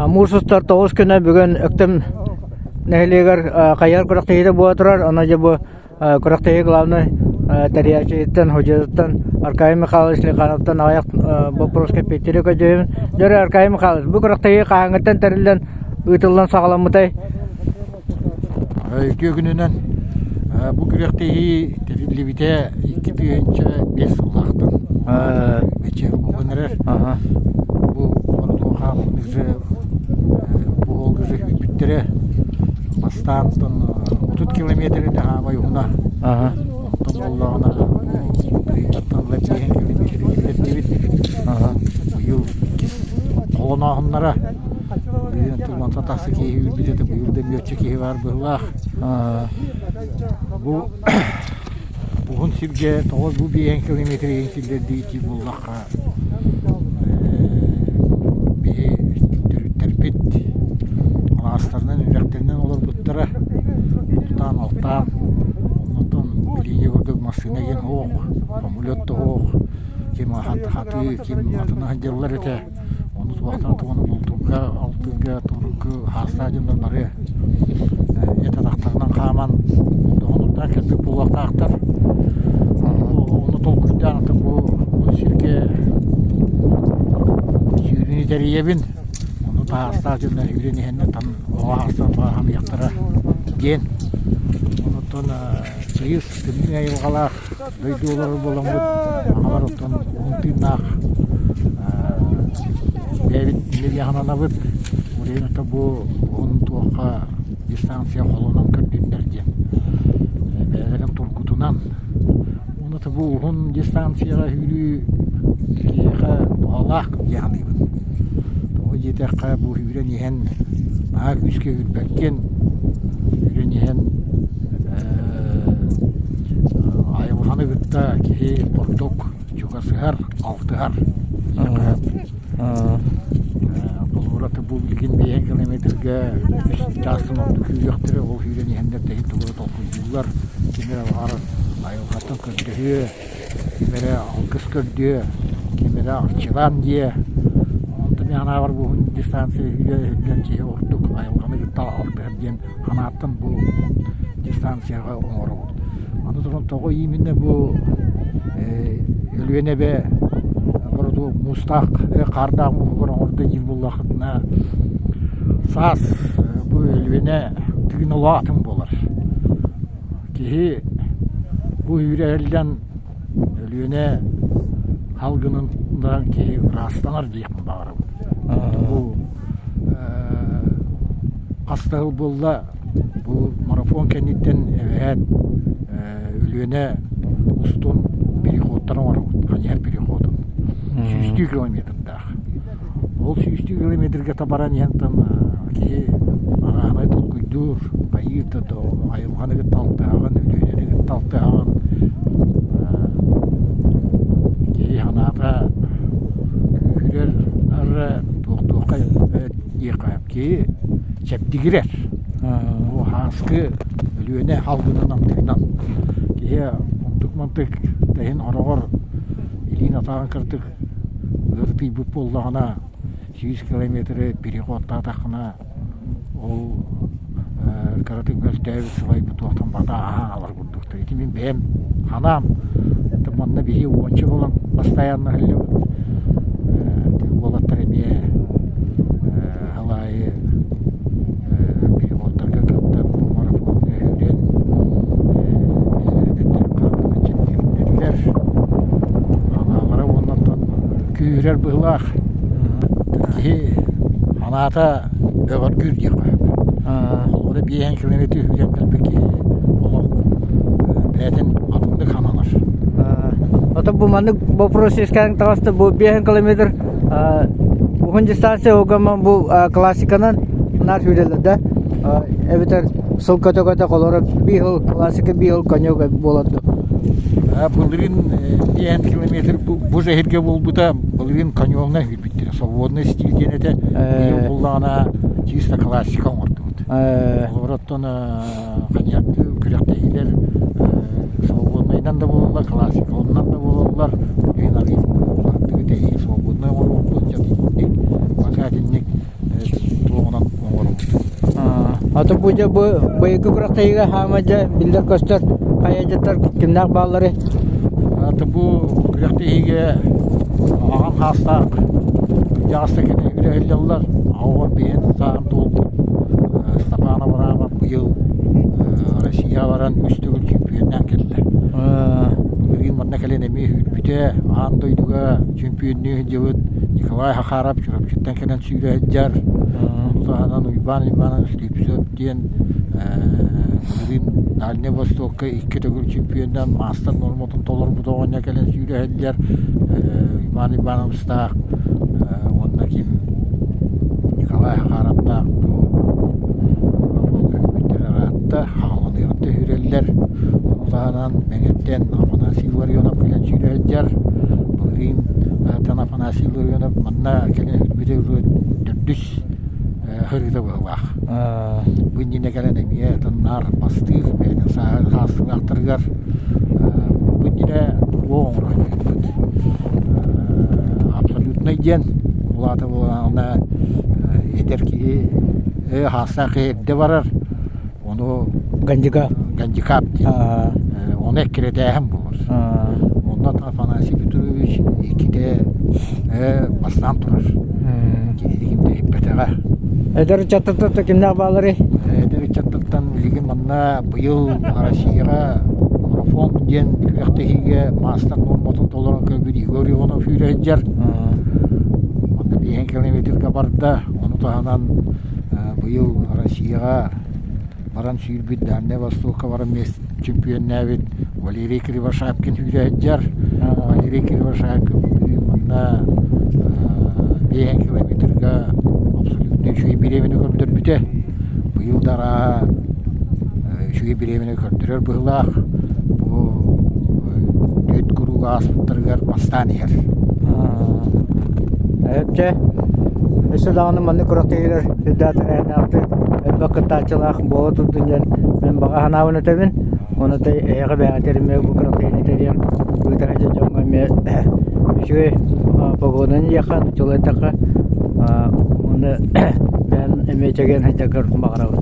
Муус устар тоҕус күнэ бүгүн Өктөм нэһилиэгэр хайыһар күрэхтэһиитэ буола турар. Онон дьэ бу күрэхтэһии главнай тэрийээччититтэн, судьуйатыттан Аркадий Михайлович Лихановтан аҕыйах боппуруоска эппиэттири көрдөһөбүн. Дьэ, Аркадий Михайлович, бу күрэхтэһии хаһааҥҥыттан тэриллэн, ыытыллан саҕаламмытай? Үтүө күнүнэн бу күрэхтэһии тэриллибитэ 2005 сыллаахтан бэчэ буолан эрэр. Бу Онтуоха бу уолгузы бүттэрэ бастаан 30 километр хаамай уһуна. Онтон буоллаҕына тыһыынчаттан ыла биэһэн километр киллэрдибит. Быйыл иккис холонооһуннара Билигин тылланса тахса киһи үүрбүт этэ, быйыл да мүөччэ киһи баар быһыылаах. Бу уһун сиргэ тоҕо бу биэһэн километр иһин киллэрдии итии буоллахха биһи төрүттэрбит алаастарынан үрэхтэринэн олорбуттара бултаан-алтаан онтон билиҥҥи курдук массыына диэн суох, самолет да суох, ким хатыы, ким атына сылдьаллар этэ. Ону туохтан тугуну бултуурга, алтыырга, турукку хаастаах дьоннор бары эт атахтарынан хааман доҕонурдаах кэлбит буолуохтаахтар. Ону толкуйдаан аты бу сиргэ сүүрүүнү тэрийэбин. Ону таһаастаах дьоннор үүрэн иһэннэр там оҕо аһарсан бааһамыйахтара диэн. Онуттан тыйыс тымныы айылҕалаах Дойду олорор буоламмыт аҕалар оттон уһун тыыннаах бэйэбит билиэхананабыт Урейната бу уһун туохха дистанция холонон көрдүннэр диэн бэйэлэрин тургутунан уонна бу уһун дистанцияҕа сүүрүү киһиэхэ туһалаах дии саныыбын. Тоҕо диэтэххэ бу сүүрэн иһэн наһаа күүскэ сүүрбэккин сүүрэн иһэн Айылҕаны кытта киһи ордук чугасыһар, алтыһар. Холобура, бу билигин биэһэн километрга үс чаастан ордук сүүрүөхтэрэ, ол сүүрэн иһэннэр тэһин тугу эрэ толкуйдууллар, ким эрэ баҕар айылҕаттан көрдөһүө, ким эрэ алгыс көрдүө, ким эрэ арчылаан диэ. Онтон мин санаабар бу уһун дистанция сүүрэн киһи ордук айылҕаны кытта алтыһар диэн санааттан бу дистанцияҕа оҥоробут. Аны туран тоҕо именно бу Өлүөнэ эбэ боротуок муустаах хаардаах мууһугар оҥордо диир буоллаххытына саас бу Өлүөнэ тыын олоо атын буолар. Киһи бу үүрэ Өлүөнэ халгынын киһи ыраастанар диэхпин баҕарабын. Бу хас да сыл буолла бу марафон кэнниттэн эбэһээт Өлүөнэ устун переходтар оҥоробут, хайыһар переходун. Сүүстүү километрдаах. Ол сүүстүү километрга табаран иһэн там киһи арааһынай толкуйдуур, хайыыр да айылҕаны кытта алтыһаҕын, Өлүөнэни кытта алтыһаҕын. Киһи санаата күүһүрэр, туох-туохха диэххэ киһи чэбдигирэр. Бу һааскы Өлүөнэ алгынын аттыгынан киһи онтук-мантык тэһин хороҕор илиин-атаҕын кырдык ыарытыйбыт буоллаҕына 100 километры переходтаатаххына ол кыратык мөлтөөбүт сылайбыт туохтан бата аһаан алар курдуктар. Ити мин бэйэм ханаам манна биһи уонча буолан постоянно сылдьабыт. Уолаттар эмиэ сыл аайы переходтарга кыттан бу марафоҥҥа сүүрэн бэйэлэрин өттүн чэбдигирдэллэр. Анаалара уонна оттон күүһүрэр быһыылаах киһи санаата бөҕөргүүр диэххэ сөп. Холобура биэһэн километр сүүрэн кэлбит киһи олох бэйэтин атыннык сананар. Ото бу маннык вопрос үөскээн таҕыста бу биэһэн километр уһун дистанция угаман бу классиканан наар сүүрэллэр да эбэтэр сыл көтө-көтө холоро биир сыл классика биир сыл конек буолар дуо? Былырыын биэһэн километр бу эһиргэ буолбута былырыын конёҥҥа сүүрбүттэрэ свободный стиль диэн этэ быйыл буллаҕына чисто классика оҥордубут олороттон коньяктыы күрэхтэһиилэр свободнайынан да буолаллар классикалынан да буолаллар билигин арыый улаханнык тэһии свободнай оҥоруохпут дьэ итинник пока итинник. Аты бу дьэ бу быйылгы күрэхтэһиигэ хаама дьэ биллэр-көстөр хайадьыттар кимнээх баалларый? Аты бу күрэхтэһиигэ аҕам хаастаах кырдьаҕастар кэлэн үлэһиллэллэр. Аҕам биһин сааһын туолбут Степан Абрамов быйыл Россияҕа баран үс төгүл чемпионнаан кэллэ. Былырыын манна кэлэн эмиэ сүүрбүтэ. Аан дойдуга чемпионныы сылдьыбыт Николай Хахаров Чурапчыттан кэлэн сүүрэ сылдьар. Ону таһынан Уйбаан Уйбаанович Слепцов диэн былырыын Дальнай Востокка икки төгүл чемпионнаан маастар нуорматын толорбут оҕонньор кэлэн сүүрэ сылдьар. Уйбаан Уйбаановичтаах уонна ким Николай Хахаровтаах бу өлбүттэр ыраатта, хааланыахта сүүрэллэр. Ону таһынан Мэҥэттэн Афанасий Ларионов кэлэн сүүрэ сылдьар. Былырыын Афанасий Ларионов манна кэлэн сүүрбүтэ төрдүс сырыыта быһыылаах. Бу иннинэ кэлэн эмиэ тыннаар бастыыр бэйэтин саастыылаахтарыгар бу иннинэ туох оҥоро сылдьыбыт. Абсолютнай диэн улаата буоллаҕына эдэр киһи хаастаах киһи эрдэ барар ону Гандикап. Гандикап диэн. Ону эккирэтээһин буолар. Онно Афанасий Петрович иккитэ бастаан турар. Кинини ким да иһиппэтэҕэ. Эдэр ыччаттартан кимнээх баалларый? Эдэр ыччаттартан билигин манна быйыл Россияҕа марафон диэн күрэхтэһиигэ маастар нуорматын толорон кэлбит Егор Иванов сүүрэ сылдьар. Манна биэһин километрга барда. Ону таһынан быйыл Россияҕа баран сүүрбүт Дальнай Востокка баран чемпионнээбит Валерий Кривошапкин сүүрэ сылдьар. Валерий Кривошапкин манна биэһин километрга абсолютно үчүгэй бириэмэни көрдөрбүтэ. Быйыл да арааһа үчүгэй бириэмэни көрдөрөр быһыылаах. Бу түөрт куруук ааспыттарыгар бастаан иһэр. Эпчэ, өссө даҕаны маннык күрэхтэһиилэр сүрдээх тэрээһиннээхтик элбэх кыттааччылаах буола турдун диэн мин баҕа санаабын этэбин. Уонна эһиэхэ бэйэҕитигэр эмиэ бу күрэхтэһиини тэрийэн ыытар дьоҥҥо эмиэ үчүгэй погоданы диэххэ, нууччалыы эттэххэ, уонна бэйэм эмиэ чэгиэн сылдьаргар баҕарабын.